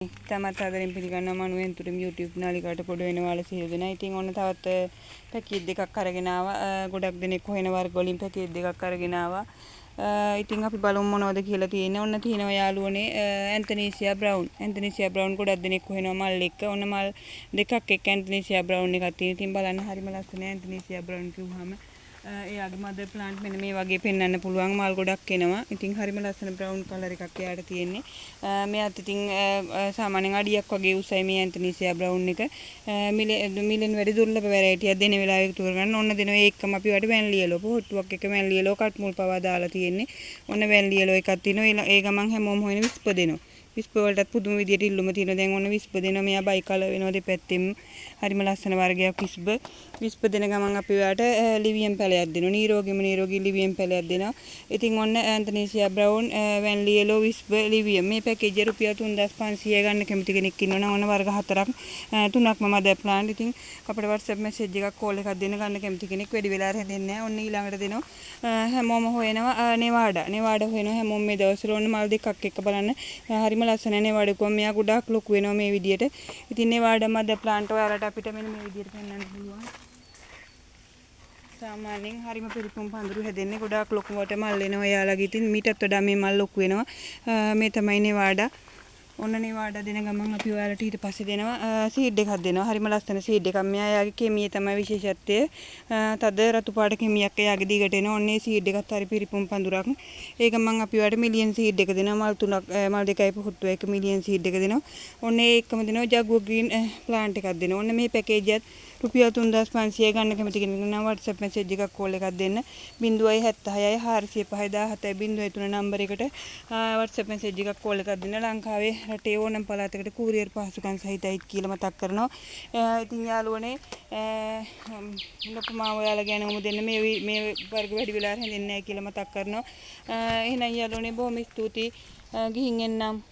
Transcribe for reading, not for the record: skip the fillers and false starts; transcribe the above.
ඉතාමත් ආදරෙන් පිළිගන්නවා මනුවෙන් තුරින් YouTube නාලිකාවට පොඩ වෙන ඔයාලා සියලු දෙනා. ඉතින් ඔන්න තවත් පැකේජ් දෙකක් අරගෙන ආවා. ගොඩක් දෙනෙක් හොයන වර්ග වලින් පැකේජ් දෙකක් අරගෙන ආවා. ඉතින් අපි බලමු මොනවද කියලා තියෙන්නේ. ඔන්න තියෙනවා යාළුවනේ ඇන්තනීසියා බ්‍රවුන්. ඇන්තනීසියා බ්‍රවුන් ගොඩක් දෙනෙක් හොයනවා මල් එක්ක. ඔන්න මල් දෙකක් එක්ක ඇන්තනීසියා බ්‍රවුන් එකක් තියෙන. ඉතින් බලන්න හරිම ලස්සනයි ඇන්තනීසියා බ්‍රවුන් කිව්වහම. එයාගේ මදර් ප්ලාන්ට් මෙන්න මේ වගේ පෙන්වන්න පුළුවන් මල් ගොඩක් එනවා. ඉතින් හරිම ලස්සන බ්‍රවුන් කලර් එකක් එයාට තියෙන්නේ. මෙයාත් ඉතින් සාමාන්‍යයෙන් අඩියක් වගේ උසයි මේ ඇන්තනීසියා බ්‍රවුන් එක. මිලෙන් වැඩි දුර්ලභ වැරයිටියක් දෙන වෙලාවෙ එකතු කරගන්න. ඔන්න දෙනවා ඒ එක්කම අපි වට වැන්ලියලෝ පොහොට්ටුවක් එක වැන්ලියලෝ කට්මුල් පවා දාලා තියෙන්නේ. ඔන්න වැන්ලියලෝ එකක් තියෙනවා. ඒ ගමන් හැමෝම හොයන විස්ප දෙනවා. විස්ප වලටත් පුදුම විදියට ඉල්ලුම තියෙනවා. දැන් ඔන්න විස්ප දෙනවා. මෙයා බයි කලර් වෙනවා දෙපැත්තෙම. හරිම ලස්සන වර්ගයක් විස්ප. විස්ප දෙන ගමන් අපි ඔයාට ලිවියම් පැලයක් දෙනවා. නිරෝගීම නිරෝගී ලිවියම් පැලයක් දෙනවා. ඉතින් ඔන්න ඇන්තනීසියා බ්‍රවුන්, වැන්ලියලෝ, විස්ප, ලිවියම් මේ පැකේජ් එක රුපියල් 3500 ගන්න කැමති කෙනෙක් ඉන්නවා නම් ඔන්න වර්ග හතරක් තුනක්ම මදර් ප්ලාන්ට්. ඉතින් අපිට WhatsApp message එකක් කෝල් එකක් දෙන්න ගන්න කැමති කෙනෙක් වැඩි වෙලා රැඳෙන්නේ නැහැ. ඔන්න ඊළඟට දෙනවා හැමෝම හොයනවා නෙවාඩා. නෙවාඩා හොයනවා හැමෝම මේ දවස්වල. ඔන්න මල් දෙකක් එක්ක බලන්න හරිම ලස්සනයි නෙවාඩා කිව්වම මෙයා ගොඩාක් ලොකු වෙනවා මේ විදියට. ඉතින් නෙවාඩා මදර් ප්ලාන්ට් ඔයාලට අපිට මෙන්න මේ විදියට පෙන්වන්න පුළුවන්. සාමාන්‍යයෙන් හරිම පිරිපුම් පඳුරු හැදෙන්නේ ගොඩාක් ලොකුවට මල් එනවා එයාලගේ. ඉතින් මීටත් වඩා මේ මල් ලොකු වෙනවා. මේ තමයි නෙවාඩා. ඔන්න නෙවාඩා දෙන ගමන් අපි ඔයාලට ඊට පස්සේ දෙනවා සීඩ් එකක් දෙනවා. හරිම ලස්සන සීඩ් එකක්. මෙයා එයාගේ කෙමිය තමයි විශේෂත්වය. තද රතු පාට කෙමියක් එයාගේ දිගට එනවා. ඔන්න ඒ සීඩ් එකත් හරි පිරිපුම් පඳුරක්. ඒ ගමන් අපි ඔයාලට මිලියන් සීඩ් එක දෙනවා. මල් තුනක් මල් දෙකයි පොහොට්ටුව එක මිලියන් සීඩ් එක දෙනවා. ඔන්න ඒ එක්කම දෙනවා ජගුවර් ග්‍රීන් ප්ලාන්ට් එකක් දෙනවා. ඔන්න මේ පැකේජ් එකත් රුපියල් 3500 ගන්න කැමති කෙනෙක් නම් WhatsApp message එකක් කෝල් එකක් දෙන්න. 076 405 17 03 නම්බර එකට WhatsApp message එකක් කෝල් එකක් දෙන්න. ලංකාවේ රටේ ඕනම පළාතකට කූරියර් පහසුකම් සහිතයි කියලා මතක් කරනවා. ඉතින් යාළුවනේ ලොකුමා ඔයාලා ගැන ඔමු දෙන්න මේ මේ වර්ග වැඩි වෙලා රැඳෙන්නේ නැහැ කියලා මතක් කරනවා. එහෙනම් යාළුවනේ බොහොම ස්තුතියි. ගිහින් එන්නම්.